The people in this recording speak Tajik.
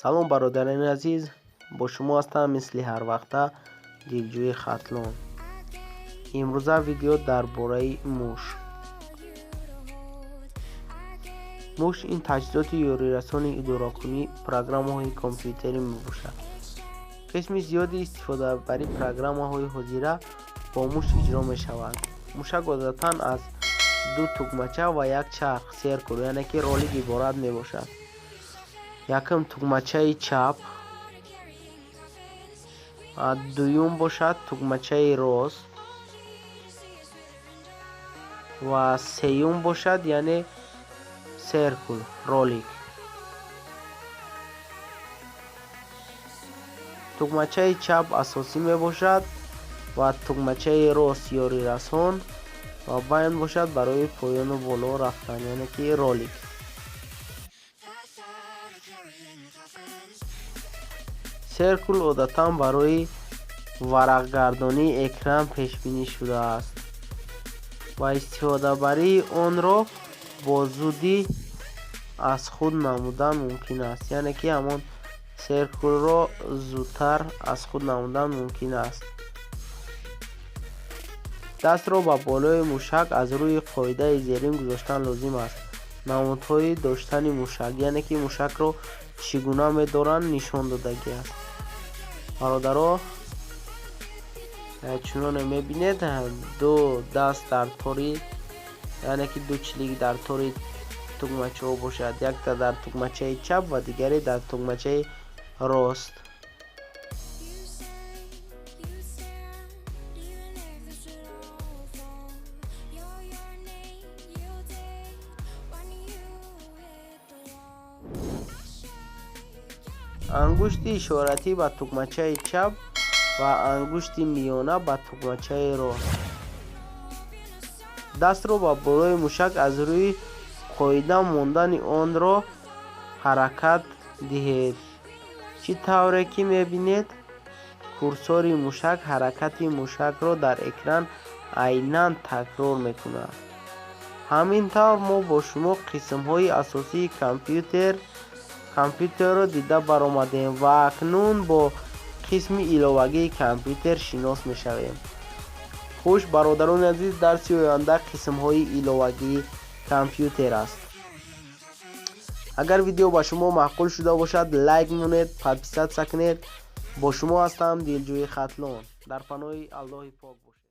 Салом, бародарони азиз, бо шумо ҳастам мисли ҳарвақта Дилҷӯи Хатлон. Имрӯза видео дар бораи муш. Муш ин таҷҳизоти ёрирасони идоракунии программаҳои компютерӣ мебошад. Қисми зиёди истифодабарии программаҳои ҳозира бо муш иҷро мешавад. Мушак одатан аз ду тугмача ва як чарх циркул, яъне ки ролик иборат мебошад. Якум тугмачаи чап, дуюм бошад тугмачаи рост ва сеюм бошад, яъне циркул, ролик. Тугмачаи чап асосӣ мебошад ва тугмачаи рост ёрирасон ва байн бошад барои поёну боло рафтан, яъне ки ролик. Циркул одатан барои варақгардонии экран пешбинӣ шудааст ва истифодабарии онро бо зудӣ аз худ намудан мумкин аст, яъне ки ҳамон циркулро зудтар аз худ намудан мумкин аст. Дастро ба болои мушак аз рӯи қоидаи зерин гузоштан лозим аст. Намудҳои доштани мушак, яъне ки мушакро чӣ гуна медоранд, нишон додагӣ аст. Бародаро, чуноне мебинед, ду даст дар тори, яъне ки ду чилик дар тори тугмачаҳо бошад, якта дар тугмачаи чап ва дигаре дар тугмачаи рост. Ангушти ишоратӣ ба тугмачаи чап ва ангушти миёна ба тугмачаи рост. Дастро ба болои мушак аз рӯи қоида мондани онро ҳаракат диҳед. Чӣ тавре ки мебинед, курсори мушак ҳаракати мушакро дар экран айнан такрор мекунад. Ҳамин тавр мо бо шумо қисмҳои асосии компютерро дида баромадем ва акнун бо қисми иловагии компютер шинос мешавем. Хуш, бародарони азиз, дарси оянда қисмҳои иловагии компютер аст. Агар видео ба шумо маъқул шуда бошад, лайк монед, подписаться кунед. Бо шумо ҳастам Дилҷӯи Хатлон. Дар паноҳи Аллоҳи пок.